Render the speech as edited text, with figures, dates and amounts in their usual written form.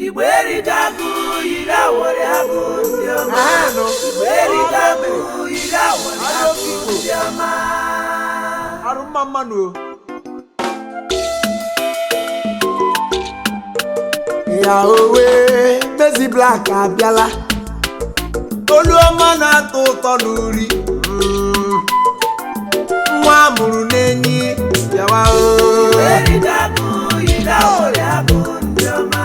Igbo erigo agụ yiri awọrị agụ ndị ọma. Igbo erigo agụ yiri awọrị agụ ndị ọma. Arụ mma mmanụ o. Ya owe Mezi Black abịala, olu ọma na-atọ ụtọ n'uri. Nwa amụrụ n'enyi bịawa o. Igbo erigo agụ yiri awọrị agụ ndị ọma.